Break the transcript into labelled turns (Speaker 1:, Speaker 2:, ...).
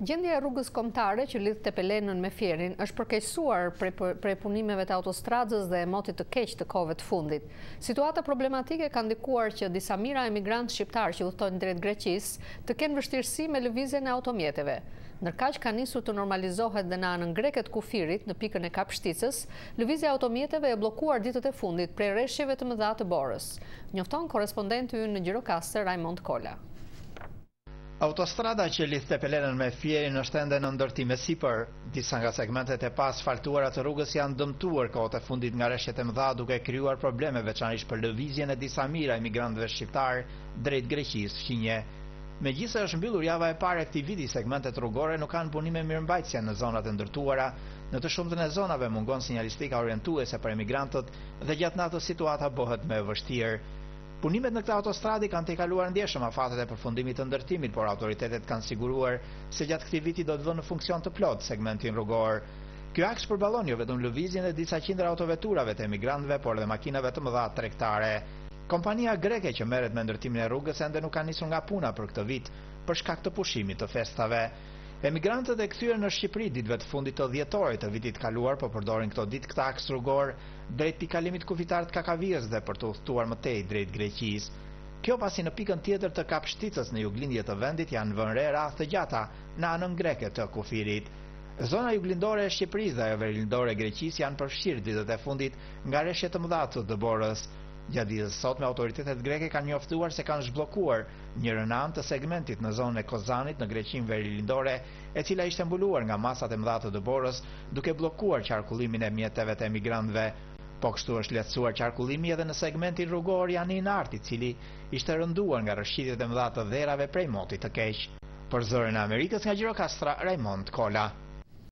Speaker 1: Gjendja e rrugës kombëtare që lidh Tepelenën me Fierin është përkeqësuar prej prej punimeve të autostradës dhe motit të keq të kohëve të fundit. Situata problematike ka ndikuar që disa mijëra emigrantë shqiptarë që udhëtojnë drejt Greqisë të kenë vështirësi me lëvizjen e automjeteve. Ndërkaq ka nisur të normalizohet dhe në anën greke të kufirit, në pikën e Kapshticës, lëvizja e automjeteve e bllokuar ditët e fundit prej reshjeve të mëdha të borës. Njofton korrespondenti ynë në Gjirokastër, Rajmond Kola.
Speaker 2: Autostrada që lidh Tepelenën me Fierin është ende në ndërtim e sipër. Disa nga segmentet e paasfaltuara të rrugës janë dëmtuar kohët e fundit nga reshjet e mëdha duke krijuar probleme veçanërisht për lëvizjen e disa mijëra emigrantëve shqiptarë drejt Greqisë fqinje. Megjithëse është mbyllur java e parë e këtij viti, segmentet rrugore nuk kanë punime mirëmbajtëse në zonat e ndërtuara. Në të shumtën e zonave mungon sinjalistika orientuese për emigrantët dhe gjatë natës situata bëhet më e vështirë. Punimet në këtë autostradë i kanë tejkaluar ndjeshëm afatet e përfundimit të ndërtimit, por autoritetet kanë siguruar se gjatë këtij viti do të vënë në funksion të plotë segmentin rrugor. Ky aks përballon jo vetëm lëvizjen e disa qindra autoveturave të emigrantëve, por edhe makinave të mëdha tregtare. Kompania greke që merret me ndërtimin e rrugës ende nuk ka nisur nga puna për këtë vit, për shkak të pushimit të festave. Emigrantët e kthyer në Shqipëri ditëve të fundit të dhjetorit të vitit të kaluar po përdorin këto ditë këtë aks rrugor drejt pikëkalimit kufitar të Kakavijës dhe për të udhëtuar më tej drejt Greqisë. Kjo pasi në pikën tjetër të Kapshticës në juglindje të vendit janë vënë re radhë të gjata në anën greke të kufirit. Zona juglindore e Shqipërisë dhe ajo verilindore e Greqisë janë përfshirë ditët e fundit nga reshje të mëdha të dëborës. Gjatë ditës së sotme autoritetet greke kanë njoftuar se kanë zhbllokuar njërën anë të segmentit në zonën e Kozanit në Greqinë verilindore e cila ishte mbuluar nga masat e mëdha të dëborës, duke bllokuar qarkullimin e mjeteve të emigrantëve. Po kështu është lehtësuar qarkullimi edhe në segmentin rrugor Janinë-Artë, i cili ishte rënduar nga rrëshqitjet e mëdha të dherave prej motit të keq. Për Zërin e Amerikës nga Gjirokastra, Rajmond Kola.